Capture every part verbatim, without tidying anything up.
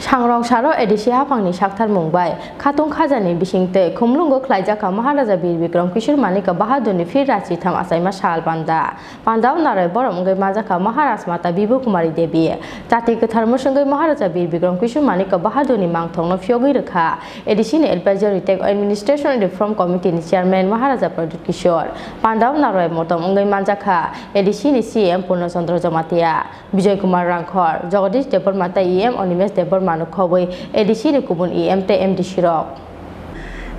Sangrong salo A D C haphangni saktharmung bai khatung khajani bisingtwi khumulwngo khlaijak kha Maharaja Bir Bikram Kishore Manikya Bahadurni Phil Rachitham achaima sal panda. Pandao narwai borom wngwi manjak kha Maharaj Mata Bibhu Kumari Devi. Chati kwthar mwswngwi Maharaja Bir Bikram Kishore Manikya Bahadurni mangthongno phiyogwi rwkha A D C ni Advisory tei Administration Reform Committee ni Chairman Maharaja Pradyut Kishore. Pandao narwai motom wngwi manjak kha A D C ni C E M Purna Chandra Jamatia. Bijoy Kumar Rangkhor, Jagadish Debbarma tei E M Animesh Debbarma no khobwi A D C ni kubun E M tei M D C rok.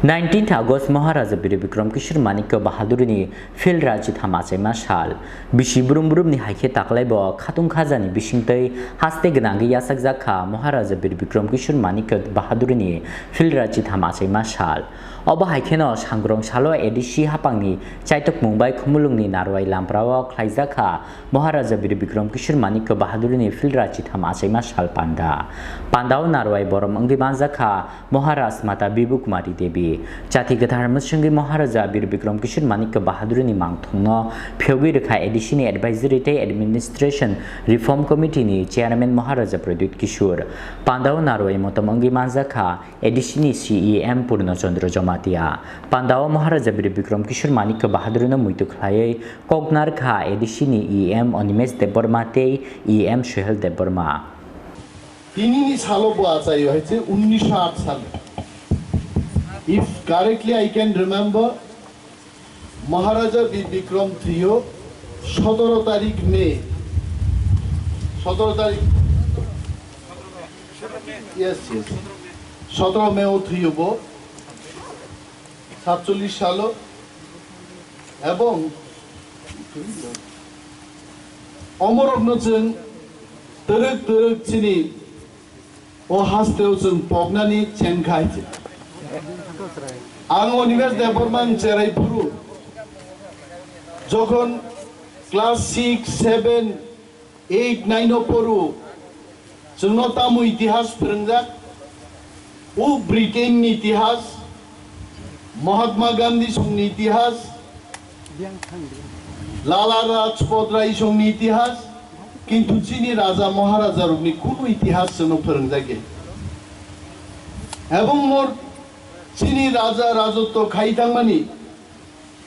Nineteenth August Maharaja Bir Bikram Kishore Manikya Bahadurni Phil Rachitham achaima sal. Bisi brum brumni hai khe taklai bo khatung khajani bisingtwi haste gwnangwi yachakjak kha Maharaja Bir Bikram Kishore Manikya Bahadurni Phil Rachitham achaima sal. Obo hai kheno sangrong salo A D C haphangni chaitokmung bai khumulwngni narwai lamprao khlaijak kha Maharaja Bir Bikram Kishore Manikya Bahadurni Phil Rachitham achaima sal panda. Pandao narwai borom wngwi manjak kha Maharaj Mata Bibhu Kumari Devi. Chati kwthar mwswngwi Maharaja Bir Bikram Kishore Manikya Bahadurni mangthongno phiyogwi rwkha A D C ni Advisory tei Administration Reform Committee ni Chairman Maharaja Pradyut Kishore. Pandao narwai motom wngwi manjak kha A D C ni C E M Purno Chandra Jamatia. Pandao Maharaja Bir Bikram Kishore Manikya Bahadurno muitu khlaiwi koknar kha A D C ni E M Animesh Debbarma tei E M Suhel Debbarma. Tinini salo bo achaio hai se unnisho aat salo. If correctly I can remember, Maharaja Bir Bikram trio sotoro tarik May, sotoro tarik, yes, yes, sotoro May o thwio bo, satchollish salo, ebong omorokno chwng twrwk twrwk chini o hasteo chwng poknani chengkha hai se. Ang Animesh Debbarma ang cherai phuru, jokhon class six, seven, eight, nine o poru, chwngno tamo itihas phwrwngjak, o Britain ni itihas, Mahatma Gandhi songni itihas, Lala Rajpat Rai songni itihas, kintu chini raja maharaja rokni kunu itihas chwngno phwrwngjak ya. Ebong mor chini raja rajotw khai thangmani,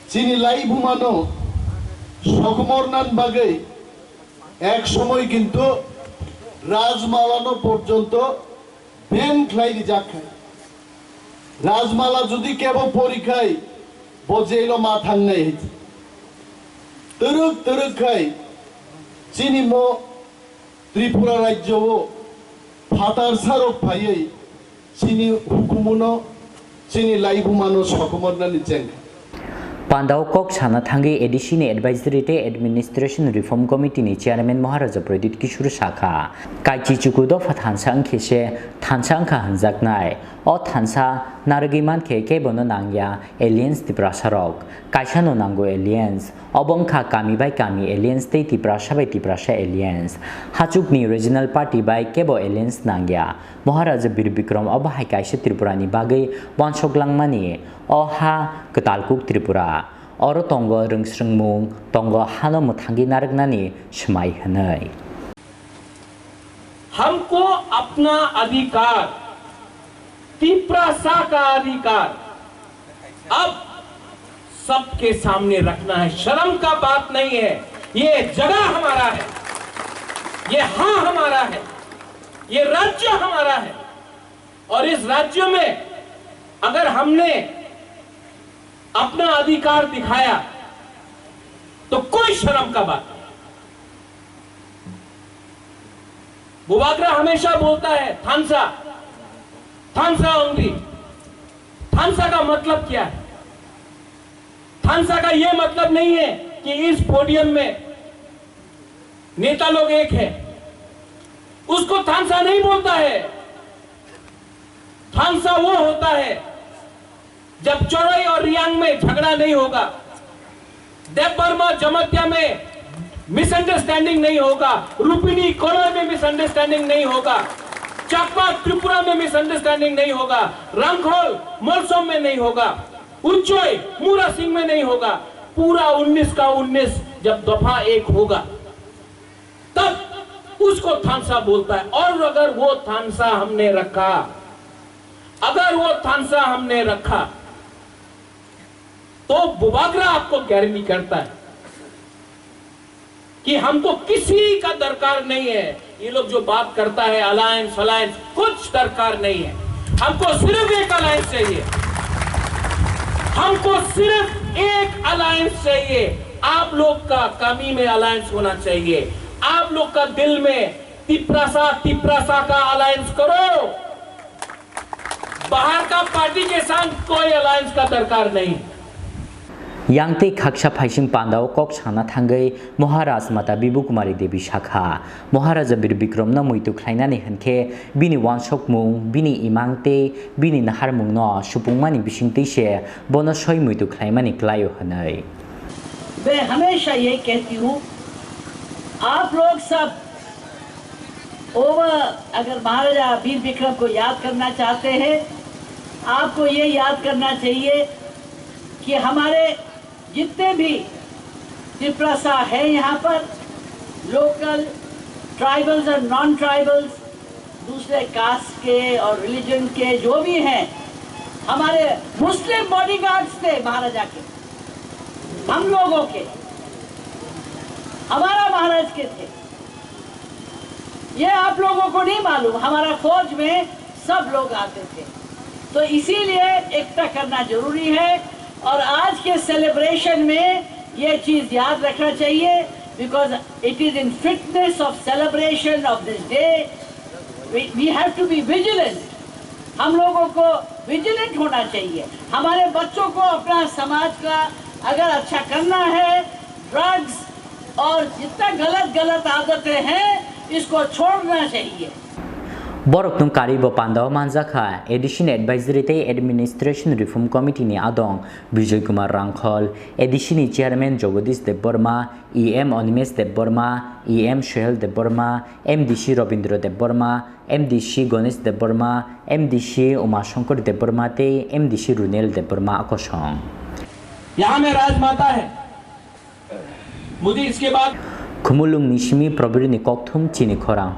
chini laibumano sokomornan bagwi ek somoi kintu Rajmalano porjonto ban khlai rijak khai. Rajmala jodi kebo pori khai, bo jailo ma thangnai hai. Twrwk twrwk khai chini mo Tripura rajyo o phatar sarok phaiwi chini hukumuno, chini laibumano sokomornani chengkha. Pandao kok sana thangwi A D C ni Advisory tei Administration Reform Committee ni Chairman Maharaja Pradyut Kishore sakha, kaichi chuku dopha thansa wngkhe se thansa wngkha hwnjaknai. O thansa narwgwi mankhe kebono nangya alliance Tiprasa rok. Kaisano nango alliance. Obo wngkha kami bai kami alliance tei Tiprasa bai Tiprasa alliance. Hachukni regional party bai kebo alliance nangya. Maharaja Bir Bikram obo hai kaisa Tripurani bagwi uansuk langmani. O ha kwtal kuk Tripura. Oro tongo rwngsrwngmung, tongo hano mwthangwi narwknani swmai hwnwi. हमको अपना अधिकार, तिप्रासा का अधिकार अब सबके सामने रखना है। शर्म का बात नहीं है, ये जगह हमारा है, ये हां हमारा है, ये राज्य हमारा है। और इस राज्य में अगर हमने अपना अधिकार दिखाया तो कोई शर्म का बात नहीं। बुबागरा हमेशा बोलता है, थानसा, थानसा ओंदी। थानसा का मतलब क्या है? थानसा का यह मतलब नहीं है कि इस पोडियम में नेता लोग एक है, उसको थानसा नहीं बोलता है। थानसा वो होता है जब चोरई और रियांग में झगड़ा नहीं होगा, देवबर्मा जमातिया में मिसअंडरस्टैंडिंग नहीं होगा, रुपिनी कलर में मिसअंडरस्टैंडिंग नहीं होगा, चाकमा त्रिपुरा में मिसअंडरस्टैंडिंग नहीं होगा, रंगखोल मोलसोम में नहीं होगा, उच्चोई मुरा सिंह में नहीं होगा। पूरा उन्नीस का उन्नीस जब दफा एक होगा, तब उसको थानसा बोलता है। और अगर वो थानसा हमने रखा, अगर वो थानसा हमने रखा, तो बुबागरा आपको गारंटी करता है कि हमको किसी का दरकार नहीं है। ये लोग जो बात करता है, अलायंस अलायंस, कुछ दरकार नहीं है। हमको सिर्फ एक अलायंस चाहिए, हमको सिर्फ एक अलायंस चाहिए। आप लोग का कमी में अलायंस होना चाहिए, आप लोग का दिल में तिपरासा, तिपरासा का अलायंस करो। बाहर का पार्टी के साथ कोई अलायंस का दरकार नहीं। Yang tei khaksa phaising pandao kok sana thangwi Maharaj Mata Bibu Kumari Devi sakha, Maharaja Bir Bikramno muitu khlainani hwnkhe bini uansukmung, bini imang tei bini naharmungno supungmani bisingtwi se bono soi muitu khlaimani klaio hwnwi. मैं हमेशा ये कहती हूँ, आप लोग सब ओवर, अगर महाराजा वीर विक्रम को याद करना चाहते हैं, आपको ये याद करना चाहिए कि हमारे जितने भी तिपरासा हैं यहाँ पर, लोकल ट्राइबल्स और नॉन ट्राइबल्स, दूसरे कास्ट के और रिलीजन के जो भी हैं, हमारे मुस्लिम बॉडीगार्ड्स थे महाराजा के, हम लोगों के, हमारा महाराज के थे। ये आप लोगों को नहीं मालूम, हमारा फौज में सब लोग आते थे। तो इसीलिए एकता करना जरूरी है। और आज के सेलिब्रेशन में ये चीज याद रखना चाहिए, because it is in fitness of celebration of this day, we, we have to be vigilant। हम लोगों को विजिलेंट होना चाहिए। हमारे बच्चों को अपना समाज का अगर अच्छा करना है, ड्रग्स और जितना गलत गलत आदतें हैं, इसको छोड़ना चाहिए। Borok nwng karwi bo pandao manjakha, A D C ni Advisory tei Administration Reform Committee ni adong Bijoy Kumar Rangkhol, A D C ni Chairman Jagadish Debbarma, E M Animesh Debbarma, E M Sohel Debbarma, M D C Rabindra Debbarma, M D C Ganesh Debbarma, M D C Uma Shankar Debbarma tei M D C Runel Debbarma kosong. यहाँ में राजमाता है। मुझे इसके बाद Khumulwng ni simi Probirni kokthum chini khorang.